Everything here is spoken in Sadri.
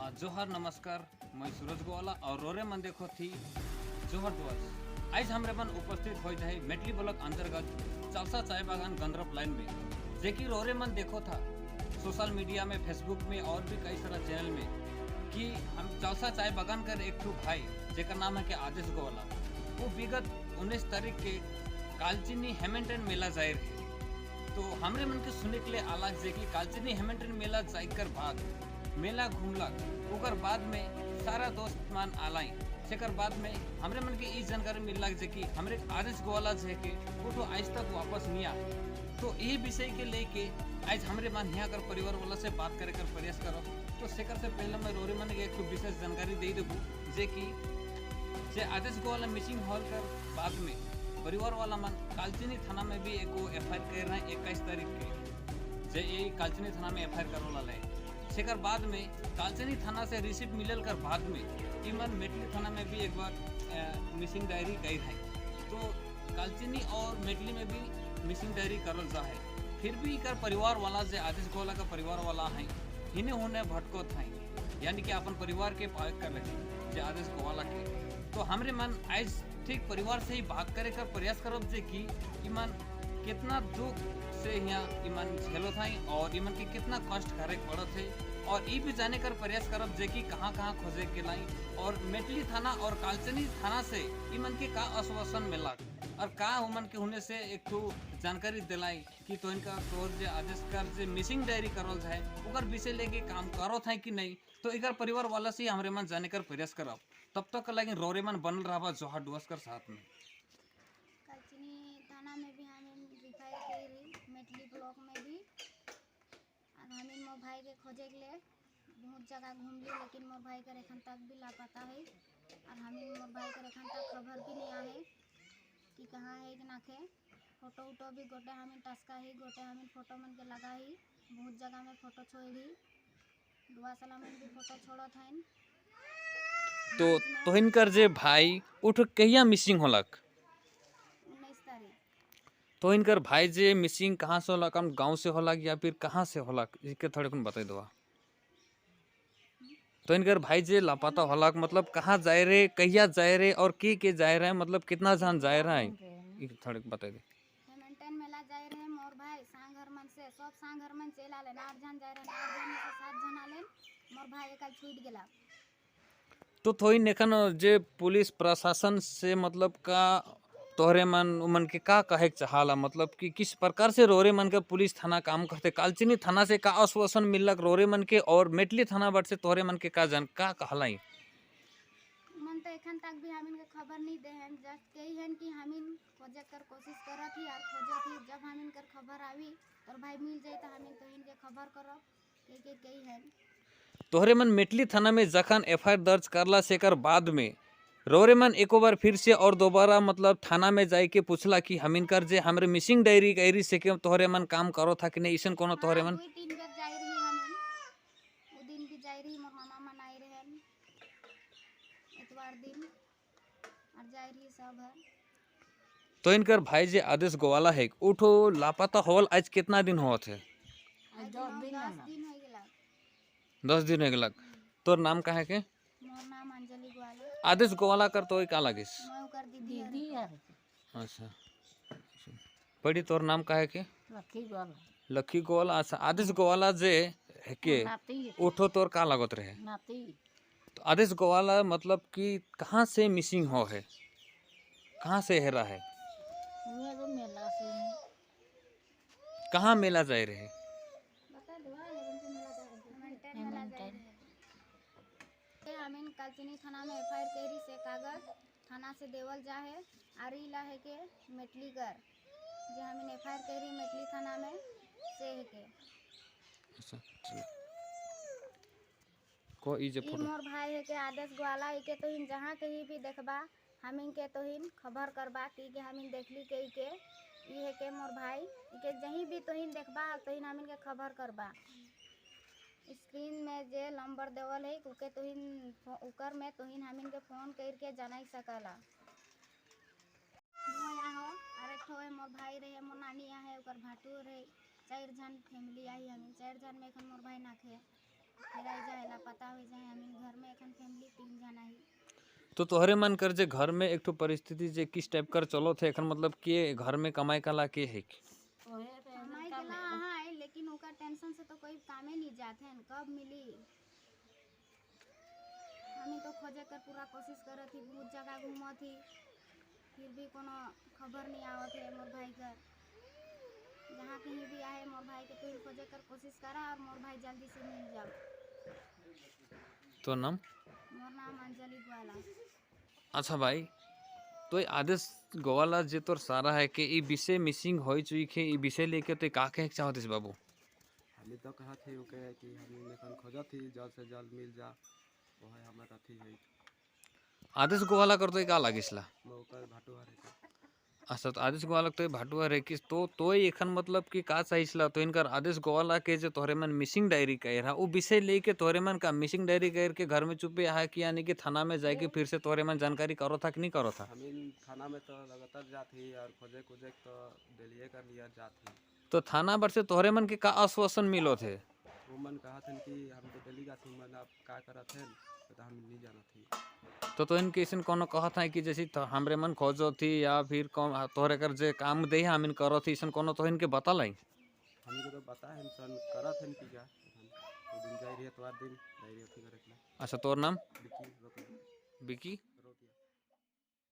जोहार नमस्कार, मैं सूरज गोवाला और रोरे मन देखो थी जोहर डुअर्स। आज हमरे मन उपस्थित हो जाए मेटली ब्लॉक अंतर्गत चालसा चाय बागान गंदरप लाइन में, जेकि रोरे मन देखो था सोशल मीडिया में, फेसबुक में और भी कई सारा चैनल में कि हम चालसा चाय बागान कर एक ठो भाई जेकर नाम है कि आदेश गोवाला, वो विगत 19 तारीख के कालचिनी हेमेंटन मेला जाए रहे। तो हमरे मन के सुने के लिए आलाक जे कि कालचिनी हेमेंटन मेला जाकर बाद मेला घूमलक, ओकर बाद में सारा दोस्त मान आलाई। सेकर बाद में हमरे मन के ई जानकारी मिललक जे कि हमरे आदेश गोवाला जे के वो तो आज तक वापस नहीं आए। तो यही विषय के लेके आज हमरे मन यहाँ कर परिवार वाला से बात करे कर प्रयास करो। तो सेकर से पहले मैं रोरे मन के एक विशेष जानकारी दे देबू जे कि जे आदेश गोवाला मिसिंग हॉल कर बाद में परिवार वाला मन कालचिनी थाना में भी एक एफ I R कर रहे हैं 21 तारीख के, जे यही कालचिनी थाना में F I R करवाला है। सेकर बाद में कालचिनी थाना से रिसिप्ट मिलल कर बाद में इमन मेटली थाना में भी एक बार मिसिंग डायरी गई है। तो कालचिनी और मेटली में भी मिसिंग डायरी करल जा है। फिर भी इकर परिवार वाला जे आदेश गोवाला का परिवार वाला है हिने होने भटकत है, यानी कि अपन परिवार के पाए कर लगे जे आदेश गोवाला के। तो हमरे मन आज ठीक परिवार से ही बात करे कर प्रयास करब जे कि इमन कितना दुख से यहाँ इमन झेलो था और इमन के कितना कष्ट करे पड़त है, और ये भी जाने कर प्रयास करब जे कि कहाँ कहाँ खोजे के लाई और मेटली थाना और कालचनी थाना से इमन के का आश्वासन मिला और का उमन के होने से एक ठो जानकारी दिलाई कि तो इनका तोर जे आदेश कर जे मिसिंग डायरी करल जाए ओकर विषय लेके काम करो था कि नहीं। तो इधर परिवार वाला से हमरे मन जाने कर प्रयास करब। तब तक लगे रोरे मन बनल रहा जोहार डुअर्स कर साथ में। कालचिनी थाना में भी हमें रिफाइल करी, मेटली ब्लॉक में भी, और हमें मोर भाई के खोजे के लिए बहुत जगह घूमली, लेकिन मोर भाई कर एखन तक भी लापता है। और हमें मोर भाई कर एखन तक खबर भी नहीं आए कि कहाँ है कि ना खे। फोटो उटो भी गोटे हमें टसका ही, गोटे हमें फोटो मन के लगा ही, बहुत जगह में फोटो छोड़ी, दुआ सला में भी फोटो छोड़त हैं। तो तोहिनकर जे भाई उठ कहिया मिसिंग होलक? 19 तारीख। तो इनकर भाई जे मिसिंग कहाँ से होलक, हम गांव से होलक या फिर कहाँ से होलक, इसके थोड़े कुन बता दो। तो इनकर भाई जे लापता होलक मतलब कहाँ जाए रे, कहिया जाए रे और के जाए रहे, मतलब कितना जन जाए रहे हैं, ये थोड़े बता दे। हेमंटन मेला जाए रहे मोर भाई सांघर मन से, सब सांघर मन चल आले, 8 जन जाए रहे, 8 जन से 7 जन आले, मोर भाई एकल छूट गेला। तो थोड़ी नेखन जे पुलिस प्रशासन से मतलब का तोहरे मन उमन के का कहे के चाहाला, मतलब कि किस प्रकार से रोरे मन के पुलिस थाना काम करते, कालचिनी थाना से का आश्वासन मिलक रोरे मन के और मेटली थाना बाट से तोहरे मन के का जान का कहलाई? मन तो एखन तक भी हमिन के खबर नहीं दे हैं, जस्ट कही हैं कि हमिन खोजे कर कोशिश करत ही और खोजत ही, जब हमिन कर खबर आवी और भाई मिल जाए तो हमिन तो इनके खबर करो के के कही हैं। तोहरे मन मेटली थाना में जखन F I R दर्ज करला से कर बाद में रोरे मन एको बार फिर से और दोबारा मतलब थाना में जाए के पूछला कि हमिन कर जे हमरे मिसिंग डायरी गैरी से के तोहरे मन काम करो था कि नहीं, ऐसन कोनो तोहरे मन? 2-3 बेर जाई रही हमिन, वो दिन भी जाई रही, मोर मामा मन आई रहे एतवार दिन और जाई रही सब है। तो इनकर भाई जे आदेश गोवाला है उठो लापता होल आज कितना दिन होत है? आज 10 दिन हो गेला। 10 दिन हो गेलक। तोर नाम का है के? मोर नाम अंजलि गोवाला। आदेश गोवाला कर तो का लागिस? मैं ओकर दीदी हर। अच्छा पड़ी, तोर नाम का है के? लखी गोवाला। लखी गोवाला। अच्छा, आदेश गोवाला जे है के नाती। उठो तोर का लागत रहे? नाती। तो आदेश गोवाला मतलब कि कहाँ से मिसिंग हो है, कहाँ से हेरा है? हुए तो मेला से। कहाँ मेला जाए रहे? हेमंटन मेला जाए रहे। हमिन कालचिनी थाना में F I R करी से कागज थाना से देवल जा है और इला है के मेटली कर जे हमिन F I R करी मेटली थाना में से है के। अच्छा चलो। को ई जे ई फोटो मोर भाई है के आदेश गोवाला, के तो इन जहाँ कहीं भी देखबा हमिन के तो इन खबर करबा कि के हमिन देखली के के ई है के मोर भाई के जहीं भी तो इन देखबा तो इन हमिन के खबर करबा। स्क्रीन में जे नंबर देवल है उके तो इन उकर में तो इन हमिन के फोन कर के जानाई सकला। मोर यहाँ हो और एक ठो मोर भाई रहे, मोर नानी यहाँ है, ओकर भाटू रहे, 4 जन फैमिली आई हमिन, 4 जन में एखन मोर भाई नाखे हेराई जाए लापता हो जाए। एखन फैमिली 3 जन है। तो तोहरे मन कर जे घर में एक ठो परिस्थिति जे किस टाइप कर चलो थे एखन, मतलब के घर में कमाई कला के है? कमाई कला है, लेकिन ओकर टेंशन से तो कोई कामे नहीं जाते हैं, कब मिली। हमें तो खोजे कर पूरा कोशिश करत थी, बहुत जगह घूमत थी, फिर भी कोनो खबर नहीं आवत है मोर भाई कर। जहाँ कहीं भी आए मोर भाई के तो खोजे कर कोशिश करा और मोर भाई जल्दी से मिल जाओ। तो नाम? मोर नाम अंजलि गोवाला। अच्छा भाई, तो ये आदेश गोवाला जे तोर सारा है कि ई विषय मिसिंग होई चुई ई विषय लेके तो का कहे चाहत बाबू? हमें तो कहा थी ओके कि हम एखन खोजत थी, जल्द से जल्द मिल जा, वो है हमार अथी है। आदेश गोवाला कर तो का लागिसला? ओकर भाटुआ रहे। अच्छा, तो आदेश गोवाला तो भाटुआ रहे कि तो एखन मतलब कि का चाहिसला? तो इनकर आदेश गोवाला के जो तोहरे मन मिसिंग डायरी कह रहा वो विषय लेके तोहरे मन का मिसिंग डायरी कह के घर में चुपे आया कि यानी कि थाना में जाके फिर से तोहरे मन जानकारी करो था कि नहीं करो था? हमें थाना में तो लगातार जाती और खोजे खोजे तो डेलिए कर लिया जाती। तो थाना पर से तोहरे मन के का आश्वासन मिलो थे? वो मन कहा थे कि हम तो डेली जाती, मन आप का करत हैं तो हम नहीं जाना थी। तो इनके ऐसे कोनो कहत है कि जैसे तो हमरे मन खोजो थी या फिर कौन तोहरे कर जे काम दे हम इन करो थी, ऐसे कोनो तो इनके बता लाई? हमको तो बता है सन करत हैं कि क्या वो दिन जाई रही तो दिन डायरी अथी करे। अच्छा, तोर नाम? बिकी। बिकी।